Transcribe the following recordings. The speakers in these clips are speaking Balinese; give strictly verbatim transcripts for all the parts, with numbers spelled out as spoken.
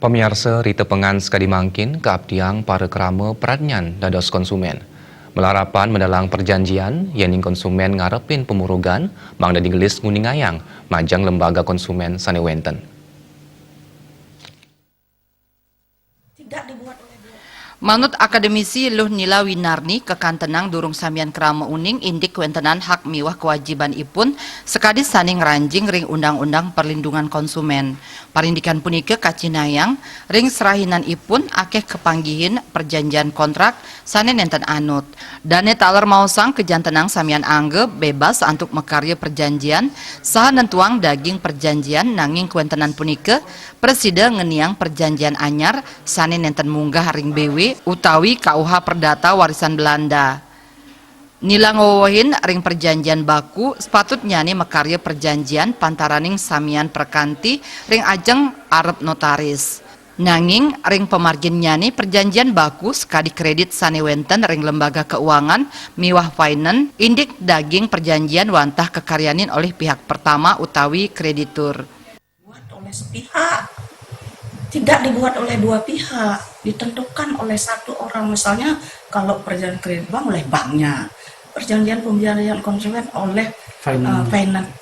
Pamiarsa, rita pengan sekadi mangkin kaaptiang para krama pradnyan dados konsumen. Malarapan mendalang perjanjian, yening konsumen ngarepin pemurugan, mangda digelis nguningayang majeng lembaga konsumen sane wenten. Manut Akademisi Luh Nila Winarni, kekantenang durung samian krama uning indik kawentenan hak miwah kewajibanipun sakadi sane ngranjing ring Undang-Undang Perlindungan Konsumen. Parindikan punika kacihnayang ring serahinanipun akeh kapanggihin perjanjian kontrak sane nenten anut. Dane taler maosang kajantenang samian angga bebas antuk makarya perjanjian saha nentuang daging perjanjian, nanging kawentenan punika prasida ngeniang perjanjian anyar sane nenten munggah ring B W utawi K U H Perdata Warisan Belanda. Nila ngwewehin ring perjanjian baku, sepatutnyane makarya perjanjian pantaraning samian prakanti ring ajeng arep notaris. Nanging ring pamarginnyane, perjanjian baku sakadi kredit sane wenten ring lembaga keuangan miwah finance indik daging perjanjian wantah kakaryanin olih pihak pertama utawi kreditur. Buat oleh sepihak, tidak dibuat oleh dua pihak, ditentukan oleh satu orang. Misalnya kalau perjanjian kredit bank oleh banknya, perjanjian pembiayaan konsumen oleh uh, finance.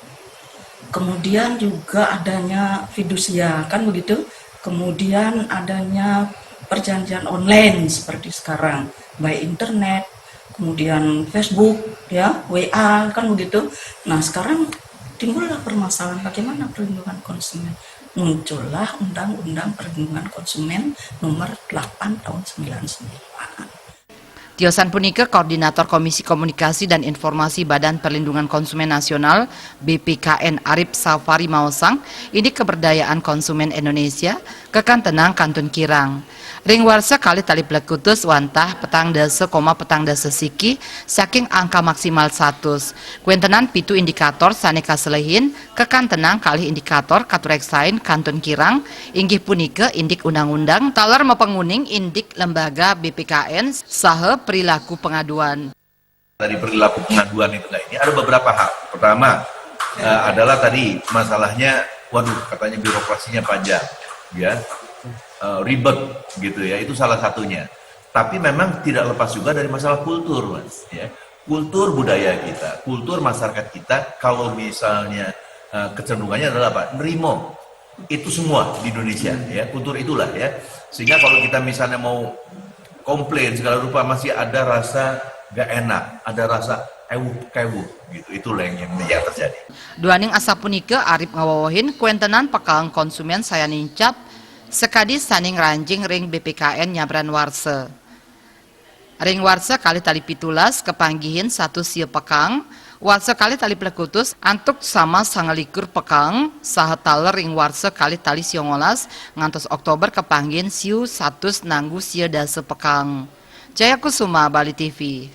Kemudian juga adanya fidusia, kan begitu. Kemudian adanya perjanjian online seperti sekarang, by internet, kemudian Facebook, ya, W A, kan begitu. Nah, sekarang timbullah permasalahan bagaimana perlindungan konsumen. Muncullah Undang-Undang Perlindungan Konsumen nomor delapan tahun sembilan sembilan. Tiosan punika, Koordinator Komisi Komunikasi dan Informasi Badan Perlindungan Konsumen Nasional, B P K N, Arip Safari maosang, indik keberdayaan konsumen Indonesia kekantenang kantun kirang. Ring warsa kalih tali plekutus wantah petang dasa koma petang dasa siki saking angka maksimal satus. Kwentenan pitu indikator sane kaselehin, kekantenang kalih indikator katureksain kantun kirang, inggih punika indik undang-undang taler mapanguning indik lembaga B P K N saha perilaku pengaduan. Dari perilaku pengaduan itu, nah, ini ada beberapa hal. Pertama, eh, adalah tadi masalahnya, waduh, katanya birokrasinya panjang, ya, eh, ribet gitu ya, itu salah satunya. Tapi memang tidak lepas juga dari masalah kultur, Mas, ya. Kultur budaya kita, kultur masyarakat kita, kalau misalnya eh, kecenderungannya adalah apa? Nerimo. Itu semua di Indonesia, ya, kultur itulah, ya. Sehingga kalau kita misalnya mau komplain segala rupa, masih ada rasa gak enak, ada rasa ewuh kewuh gitu. Itulah yang, yang, yang terjadi. Duaning asapunika, Arip ngawewehin kwentenan pakaeng konsumen sayan nincap sakadi sane ngranjing ring B P K N nyabran warsa. Ring warsa kalih tali pitulas kapanggihin satus sia pakaeng, warsa kalih tali plekutus antuk sama sangalikur pakaeng, saha taler ring warsa kalih tali siongolas ngantos Oktober kapanggihin siu satus nanggu sia dasa pakaeng. Jaya Kusuma, Bali T V.